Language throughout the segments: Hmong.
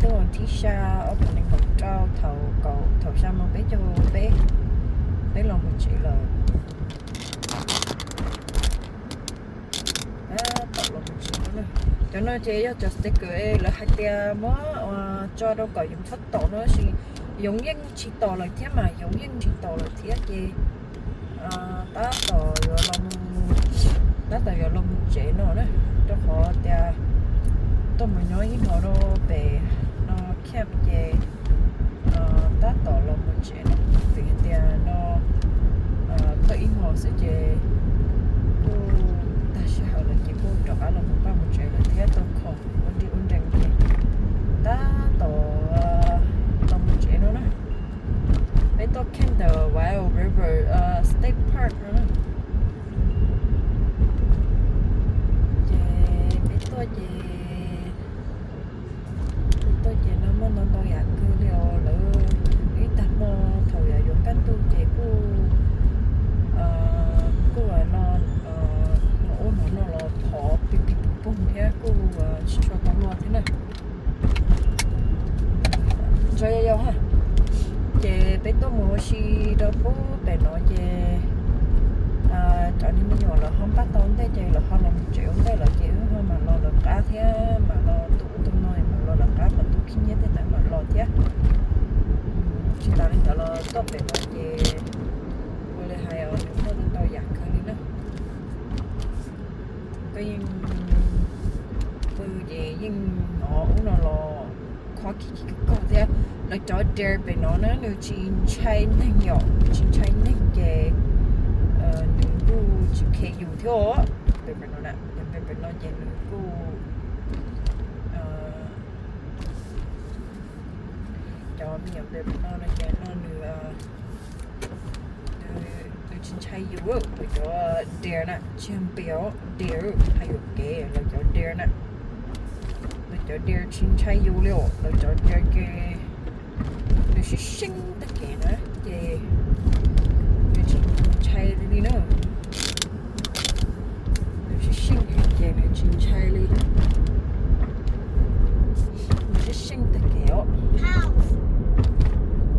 Tuaj thib xya ob phav nees nkaum rau thaum kaum, thaum xya moo peb caug peb, peb los mus tsev lawm. Tab tom los mus tsev no na. Cov no ces yog cov sticker lawv hais tias muab tso rau kom yoov txhob tom no, tab sis yoov yeej tsis tom lawm thiab mas, yoov yeej tsis tom lawm thiab ces tab tom yuav los mus, tab tom yuav los mus tsev no na, rau qhov tias tuaj mus nyob ib hmo rau pem no camp ces tab tom los mus tsev no, vim tias no tuaj ib hmo xwb ces kuj tag sij hawm lawm ces kuj rov qab los mus pab mus tsev lawm thiab, tau khoom ua dib ua nrees ces tab tom los mus tsev no na. Peb tuaj camp ntawm Wild River State Park no na. Ces peb tuaj ces, peb tuaj ces no muaj ntau ntau yam kawg li os. Lawv ib tag hmo thaum yam yuav kaj ntug ces kuj, kuj no, no ub no no los thov pig pig pug pug thiab kuj tsis tshua tau luag thiab na. Ntso yau yau ha. Ces peb tuaj mus ua si rau pub pem no ces cov niag me nyuam lawv ho npaj tau ntej ces lawv ho los mus tsev ua ntej lawm ces wb ho mam los lawv qab thiab, mam los tus ub tus no mam los lawv qab, mam tus khib nyiab tej ntawd mam los thiab. Tsis tas li ntawd los tuaj pem no ces ua li hais os, nws muaj ntau yam kawg li na. Koj yeej pw ces yeej hnov ub no los khob kig kig kog thiab. Lawv cov deer pem no na nws tsis ntshai neeg yom, tsis ntshai neeg ces nws kuj tsis khe yus thiab os. Pem no na, pem no ces nws kuj, cov me nyuam pem no no ces no nws, nws tsis ntshai yus. Lawv cov deer na, tsis yog bear, deer hais yuam kev, lawv cov deer na, lawv cov deer tsis ntshai yus li os. Lawv cov deer ces nws sib seeb tag kev na ces nws tsis ntshai li na. Nws sib seeb ces nws tsis ntshai li. Nws sib seeb tag kev os.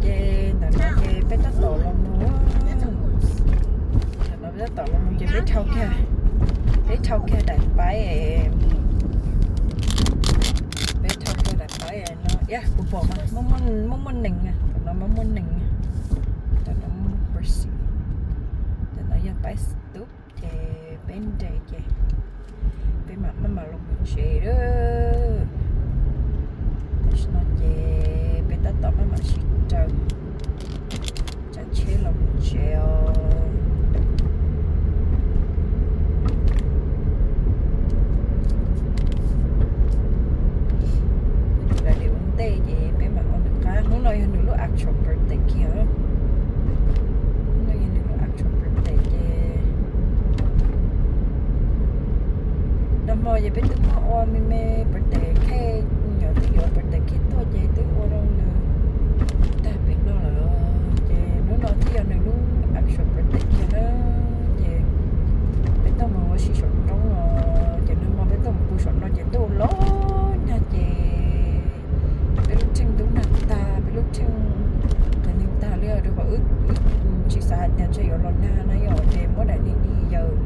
Ces ntawm no ces peb tab tom los mus, ntawm no peb tab tom los mus ces peb dhau kiag, peb dhau kiag daim paib, peb dhau kiag daim paib no. Kuv pom mas muaj muaj nees, tam no muaj muaj nees, tam no muaj puag si, tam no yog paib stub ces peb nres ces peb mam maj mam los mus tsev lawm. Tam sim no ces peb tab tom maj mam sib raws tsav tsheb los mus tsev os. Tus lawv ua ntej ces peb mam ua nws qab. Hnub no yog nws lub actual birthday kiag. Hnub no yog nws lub actual birthday ces nag hmo ces peb twb muab ua me me birthday cake, nyuam twb yuav birthday cake tuaj ces twb ua rau nws tag pem no lawm. Ces hnub no thiaj yog nws lub actual birthday kiag na. Ces peb tuaj mus ua si saum roob os, ces nag hmo peb tuaj mus pw saum no ces ntuj los nag ces peb lub rheej ntub nag tag, peb lub rheej qev neeg tag li os, rau qhov wb tsis xav hais tias ntshe yuav los nag na yom, ces muab daim niag di yaws